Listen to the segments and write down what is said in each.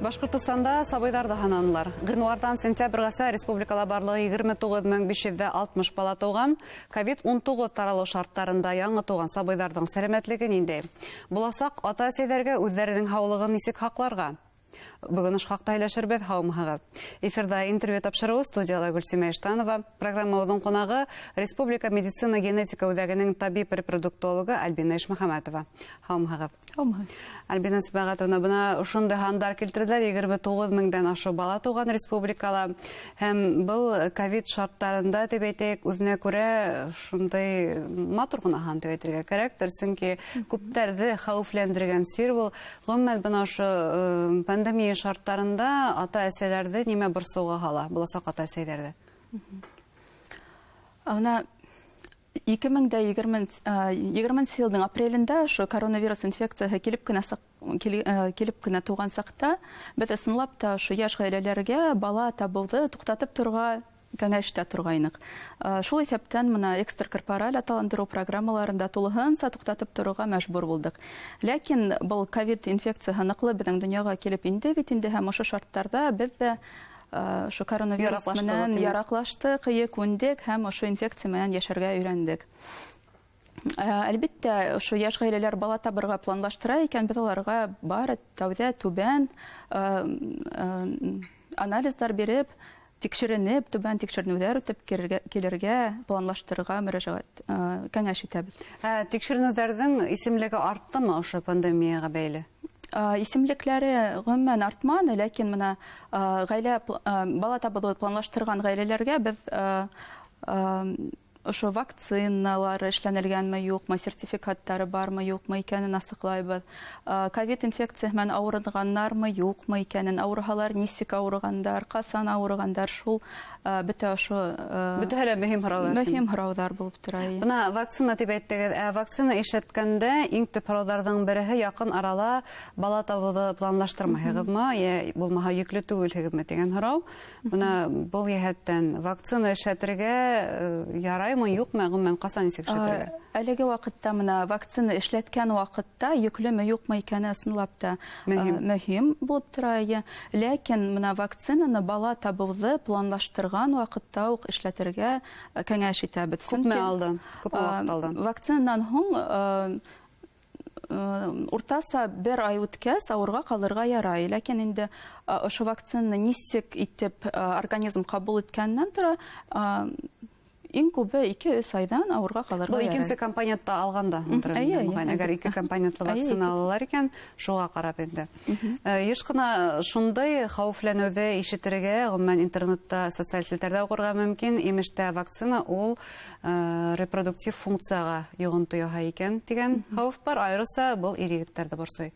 Башҡортостанда сабыйҙарҙы һананылар. Ғинуарҙан сентябргәсә республикала барлығы 29 560 бала тыуған. Ковид-19 таралыу шарттарында яңы тыуған сабыйҙарҙың сәләмәтлеге ниндәй? Буласаҡ ата-әсәйҙәргә үҙҙәренең һаулығын нисек һаҡларға? Бөгөн ошо хаҡта һөйләшербеҙ. Һаумыһығыҙ! Эфирҙа «Интервью» тапшырыуы, студияла Гөлсимә Иштанова. Программабыҙҙың ҡунағы — Республика медицина генетика үҙәгенең табип репродуктологы Альбина Ишмөхәмәтова. Һаумыһығыҙ! Һаумыһығыҙ! Альбина Сибәғәтовна, бына ошондай һандар килтерҙеләр: 29 меңдән ашыу бала тыуған республикала. Һәм был ковид шарттарында, тип әйтәйек, үҙенә күрә шундай матур ғына һан тип әйтергә кәрәктер, сөнки күптәрҙе хәүефләндергән сир был. Ғөмүмән, бына ошо пандемия шарттарында ата-әсәләрҙе нимә борсоуға һала, буласаҡ ата-әсәйҙәрҙе? Бына 2020 йылдың апрелендә ошо коронавирус инфекцияһы килеп кенә тыуған саҡта беҙ ысынлап та ошо йәш ғаиләләргә бала табыуҙы туҡтатып торорға кәңәш итә торғайныҡ. Шул иҫәптән бына экстракорпораль аталандырыу программаларын да тулыһынса туҡтатып торорға мәжбүр булдыҡ. Ләкин был ковид инфекцияһы ныҡлы беҙҙең донъяға килеп инде бит инде, һәм ошо шарттарҙа беҙ ҙә ошо коронавирус Яраҡлаштыҡ, менән тимәк. яраҡлаштыҡ, күндек һәм ошо инфекция менән йәшәргә өйрәндек. Әлбиттә, ошо йәш ғаиләләр бала табырға планлаштыра икән, беҙ уларға бары тәүҙә түбән анализдар биреп, тикшеренеп, түбән тикшеренеүҙәр үтеп килергә планлаштырырға мөрәжәғәт, кәңәш итәбеҙ. Ә тикшеренеүҙәрҙең исемлеге арттымы ошо пандемияға бәйле? Исемлектәре ғөмүмән артманы, ләкин бына ғаилә бала табыуҙы планлаштырған ғаиләләргә беҙ ошо вакциналар эшләнелгәнме, юҡмы, сертификаттары бармы, юҡмы икәнен асыҡлайбыҙ. Ковид инфекцияһы менән ауырығандармы, юҡмы икәнен, ауырыһалар, нисек ауырығандар, ҡасан ауырығандар, шул бөтә ошо Бөтәһе лә мөһим һорауҙар. Мөһим һорауҙар булып тора. Бына вакцина тип әйттегеҙ, ә вакцина эшләткәндә иң төп һорауҙарҙың береһе: яҡын арала бала табыуҙы планлаштырмайһығыҙмы, йә булмаһа йөклө түгелһегеҙме тигән һорау. Бына был йәһәттән вакцина эшләтергә яраймы, юҡмы, ғөмүмән, ҡасан, нисек эшләтергә? Әлеге ваҡытта бына вакцина эшләткән ваҡытта йөклөмө, юҡмы икәне ысынлап та мөһим, мөһим булып тора. Ләкин бына вакцинаны бала табыуҙы планлаштырған ваҡытта уҡ эшләтергә кәңәш итәбеҙ. Күпме алдан? Күпме ваҡыт алдан? Вакцинанан һуң уртаса бер ай үткәс ауырға ҡалырға ярай, ләкин инде ошо вакцинаны нисек итеп организм ҡабул иткәненән тора, иң күбе 2-3 айҙан ауырға ҡалырға. Был икенсе компонентты алғанда, әгәр ике компонентлы вакцина алалар икән, шуға ҡарап инде. Йыш ҡына шундай хәүефләнеүҙе ишетергә, ғөмүмән, интернетта, социаль селтәрҙә уҡырға мөмкин: имеш тә вакцина ул репродуктив функцияға йоғонто яһай икән тигән хәүеф бар, айырыуса был ир егеттәрҙе борсой.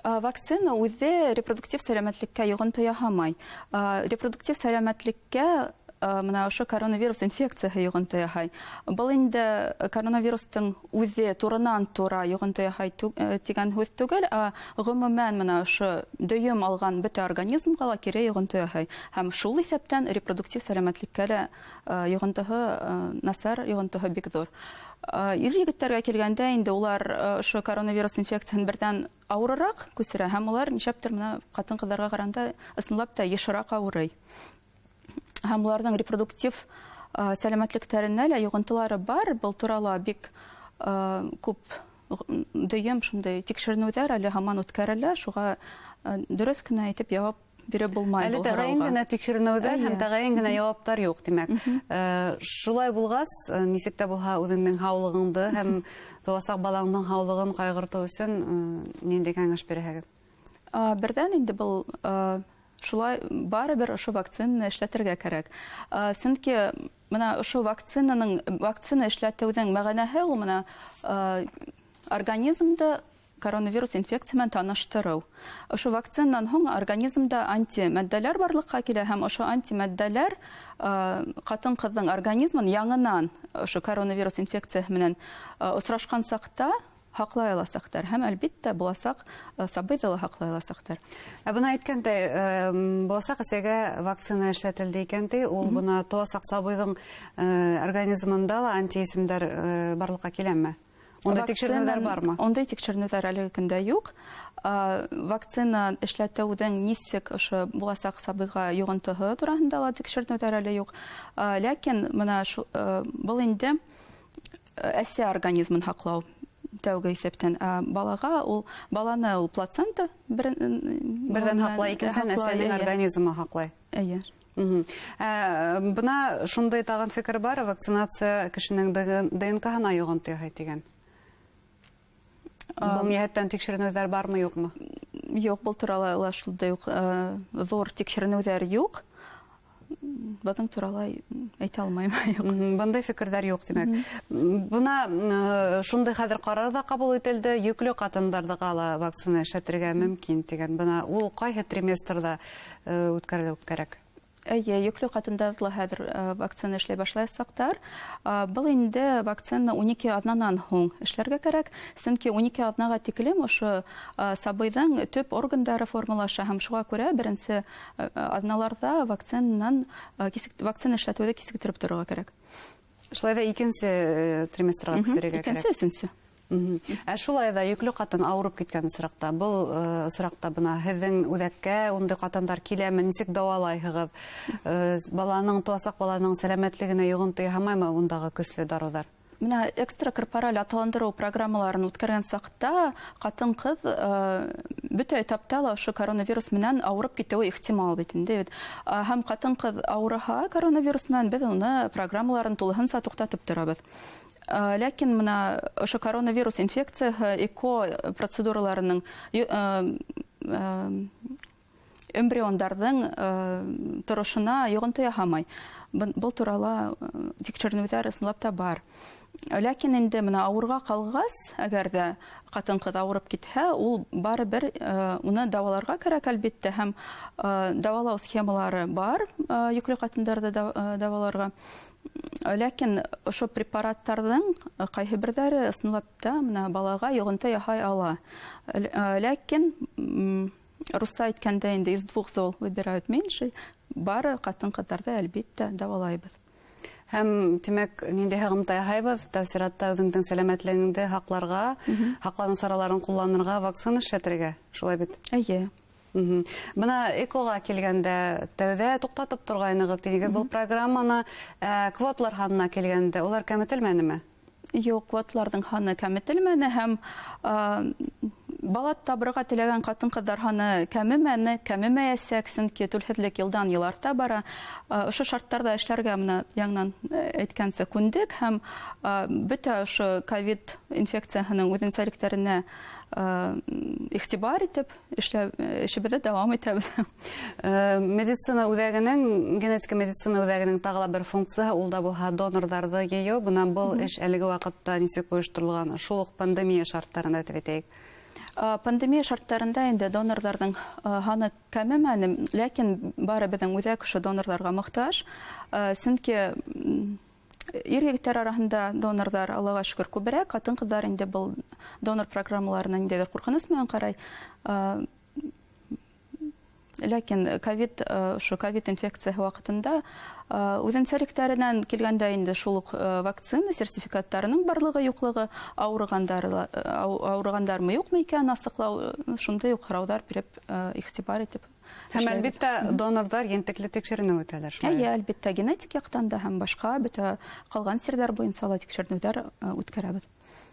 Вакцина үҙе репродуктив сәләмәтлеккә йоғонто яһамай. Репродуктив сәләмәтлеккә бына ошо коронавирус инфекцияһы йоғонто яһай. Был инде коронавирустың үҙе туранан тура йоғонто яһай тигән һүҙ түгел, ә ғөмүмән бына ошо дөйөм алған бөтә организмға ла кире йоғонто яһай. Һәм шул иҫәптән репродуктив сәләмәтлеккә лә йоғонтоһо, насар йоғонтоһо бик ҙур. Ир егеттәргә килгәндә инде, улар ошо коронавирус инфекцияһын берҙән ауырыраҡ күсерә, һәм улар нишләптер бына ҡатын-ҡыҙҙарға ҡарағанда ысынлап та йышыраҡ ауырый. Һәм уларҙың репродуктив сәләмәтлектәренә лә йоғонтолары бар. Был турала бик күп дөйөм шундай тикшеренеүҙәр әле һаман үткәрелә, шуға дөрөҫ кенә итеп яуап биреп булмай. Әле тәғәйен генә тикшеренеүҙәр һәм тәғәйен генә яуаптар юҡ, тимәк. Шулай булғас, нисек тә булһа үҙеңдең һаулығыңды һәм тыуасаҡ балаңдың һаулығын ҡайғыртыу өсөн ниндәй кәңәш бирәһегеҙ? Берҙән инде был шулай барыбер ошо вакцинаны эшләтергә кәрәк. Сөнки бына ошо вакцина эшләтеүҙең мәғәнәһе ул бына организмды коронавирус инфекция менән таныштырыу. Ошо вакцинанан һуң организмда антимәддәләр барлыҡҡа килә, һәм ошо антимәддәләр ҡатын-ҡыҙҙың организмын яңынан ошо коронавирус инфекцияһы менән осрашҡан саҡта һаҡлай аласаҡтар, һәм, әлбиттә, буласаҡ сабыйҙы ла һаҡлай аласаҡтар. Ә бына әйткәндәй, буласаҡ әсәгә вакцина эшләтелде икән ти, ул бына тыуасаҡ сабыйҙың организмында ла антиесемдәр барлыҡҡа киләме? Ундай тикшеренеүҙәр бармы? Ундай тикшеренеүҙәр әлеге көндә юҡ. Вакцина эшләтеүҙең нисек ошо буласаҡ сабыйға йоғонтоһо тураһында ла тикшеренеүҙәр әле юҡ. Ләкин бына был инде әсә организмын һаҡлау тәүге иҫәптән. Балаға ул баланы ул плацента берҙән һаҡлай, икенсенән әсәнең организмы һаҡлай. Эйе. Бына шундай тағын фекер бар, вакцинация кешенең ДНК-һына йоғонто яһай тигән. Был ниһәттән тикшеренеүҙәр бармы, юҡмы? Юҡ, был турала ла шундай уҡ ҙур тикшеренеүҙәр юҡ. Бының турала әйтә алмайым. Бындай фекерҙәр юҡ, тимәк. Бына шундай хәҙер ҡарар ҙа ҡабул ителде, йөклө ҡатындарҙы ла вакцина эшләтергә мөмкин тигән. Бына ул ҡайһы триместрҙа үткәрелеү кәрәк? Эйе, йөклө ҡатындарҙы ла хәҙер вакцина эшләй башлаясаҡтар. Был инде вакцина 12 аҙнанан һуң эшләргә кәрәк, сөнки 12 аҙнаға тиклем ошо сабыйҙың төп органдары формалаша һәм шуға күрә беренсе аҙналарҙа вакцина эшләтеүҙе кисектереп торорға кәрәк. Шулай ҙа икенсе триместрға күсерергә кәрәк. Икенсе, өсөнсө. Ә шулай ҙа йөклө ҡатын ауырып киткән осраҡта, был осраҡта бына һеҙҙең үҙәккә ундай ҡатындар киләме, нисек дауалайһығыҙ? Баланың, тыуасаҡ баланың сәләмәтлегенә йоғонто яһамаймы ундағы көслө дарыуҙар? Бына экстракорпораль аталандырыу программаларын үткәргән саҡта ҡатын-ҡыҙ бөтә этапта ла ошо коронавирус менән ауырып китеүе ихтимал бит инде. Һәм ҡатын-ҡыҙ ауырыһа коронавирус менән, беҙ уны программаларын тулыһынса туҡтатып торабыҙ. Ләкин бына ошо коронавирус инфекцияһы ЭКО процедураларының эмбриондарҙың торошона йоғонто яһамай. Был турала тикшеренеүҙәр ысынлап та бар. Ләкин инде бына ауырға ҡалғас, әгәр ҙә ҡатын-ҡыҙ ауырып китһә, ул барыбер уны дауаларға кәрәк, әлбиттә, һәм дауалау схемалары бар йөклө ҡатындарҙы дауаларға. Ләкин ошо препараттарҙың ҡайһы берҙәре ысынлап та бына балаға йоғонто яһай ала. Ләкин русса әйткәндә инде из двух зол выбирают меньший, бары ҡатын-ҡыҙҙарҙы әлбиттә дауалайбыҙ. Һәм, тимәк, ниндәй һығымта яһайбыҙ? Тәү сиратта үҙеңдең сәләмәтлегеңде һаҡларға, һаҡланыу сараларын ҡулланырға, вакцина эшләтергә, шулай бит? Эйе. Бына ЭКОға килгәндә тәүҙә туҡтатып торғайнығыҙ тинегеҙ был программаны. Квоталар һанына килгәндә улар кәметелмәнеме? Юҡ, квоталарҙың һаны кәметелмәне һәм бала табырға теләгән ҡатын-ҡыҙҙар һаны кәмемәне, кәмемәйәсәк, сөнки түлһеҙлек йылдан йыл арта бара. Ошо шарттарҙа эшләргә бына яңынан әйткәнсә күндек һәм бөтә ошо ковид инфекцияһының үҙенсәлектәренә иғтибар итеп эшебеҙҙе дауам итәбеҙ. Медицина үҙәгенең, генетика медицина үҙәгенең тағы ла бер функцияһы ул да булһа донорҙарҙы йыйыу. Бына был эш әлеге ваҡытта нисек ойошторолған, шул уҡ пандемия шарттарында тип әйтәйек. Пандемия шарттарында инде донорҙарҙың һаны кәмемәне, ләкин бары беҙҙең үҙәк ошо донорҙарға мохтаж. Сөнки ир-егеттәр араһында донорҙар, Аллаға шөкөр, күберәк, ҡатын-ҡыҙҙар инде был донор программаларына ниндәйҙер ҡурҡыныс менән ҡарай. Ләкин ошо ковид инфекцияһы ваҡытында үҙенсәлектәренән килгәндә инде шул уҡ вакцина сертификаттарының барлығы юҡлығы, ауырығандармы юҡмы икәнен асыҡлау, шундай уҡ һорауҙар биреп, иғтибар итеп Һәм эшләйбеҙ. әлбиттә донорҙар ентекле тикшеренеү үтәләр, шулай? Эйе, әлбиттә, генетик яҡтан да һәм башҡа бөтә ҡалған сирҙәр буйынса ла тикшеренеүҙәр үткәрәбеҙ.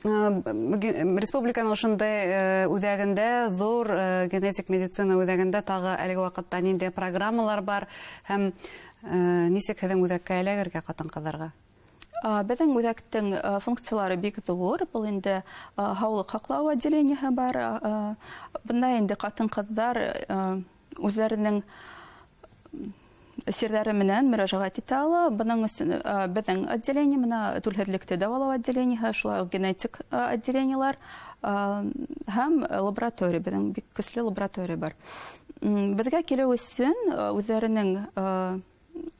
Республиканың ошондай үҙәгендә, ҙур генетик медицина үҙәгендә тағы әлеге ваҡытта ниндәй программалар бар һәм нисек һеҙҙең үҙәккә эләгергә ҡатын-ҡыҙҙарға? Беҙҙең үҙәктең функциялары бик ҙур. Был инде һаулыҡ һаҡлау отделениеһы бар. Бында инде ҡатын-ҡыҙҙар үҙҙәренең сирҙәре менән мөрәжәғәт итә ала. Бының өсөн беҙҙең отделение менән түлһеҙлекте дауалау отделениеһы, шулай уҡ генетик отделениелар һәм лаборатория, беҙҙең бик көслө лаборатория бар. Беҙгә килеү өсөн үҙҙәренең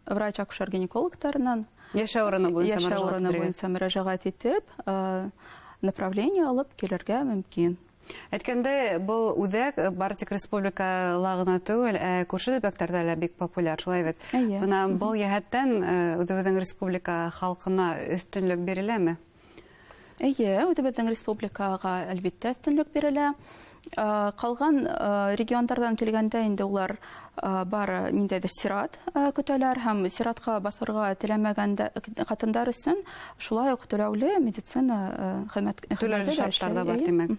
врач-акушер-гинекологтарынан Йәшәү урыны буйынса йәшәү мөрәжәғәт урыны итергә. буйынса мөрәжәғәт итеп направление алып килергә мөмкин. Әйткәндәй, был үҙәк бары тик республикала ғына түгел, ә күрше төбәктәрҙә лә бик популяр, шулай бит? Эйе. Бына был йәһәттән үҙебеҙҙең республика халҡына өҫтөнлөк биреләме? Эйе, үҙебеҙҙең республикаға әлбиттә өҫтөнлөк бирелә. Ҡалған региондарҙан килгәндә инде улар бары ниндәйҙер сират көтәләр һәм сиратҡа баҫырға теләмәгән ҡатындар өсөн шулай уҡ түләүле медицина хеҙмәте түләүле шарттар ҙа бар, тимәк.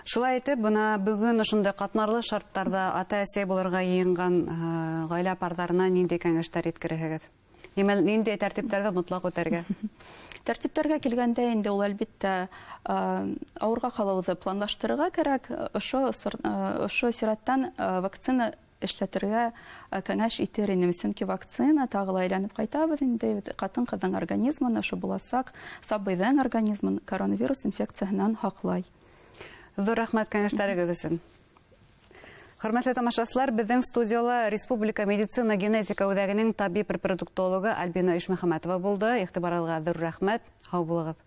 Шулай итеп, бына бөгөн ошондай ҡатмарлы шарттарҙа ата-әсәй булырға йыйынған ғаилә парҙарына ниндәй кәңәштәр еткерәһегеҙ? Ниндәй тәртиптәрҙе мотлаҡ үтәргә? Тәртиптәргә килгәндә инде ул әлбиттә ауырға ҡалыуҙы планлаштырырға кәрәк. Ошо сираттан вакцина эшләтергә кәңәш итер инем, сөнки вакцина тағы ла әйләнеп ҡайтабыҙ инде ҡатын-ҡыҙҙың организмын, ошо буласаҡ сабыйҙың организмын коронавирус инфекцияһынан һаҡлай. Ҙур рәхмәт кәңәштәрегеҙ өсөн. Хөрмәтле тамашасылар, беҙҙең студияла Республика медицина генетика үҙәгенең табип-репродуктологы Альбина Ишмөхәмәтова булды. Иғтибарығыҙға ҙур рәхмәт. Һау булығыҙ.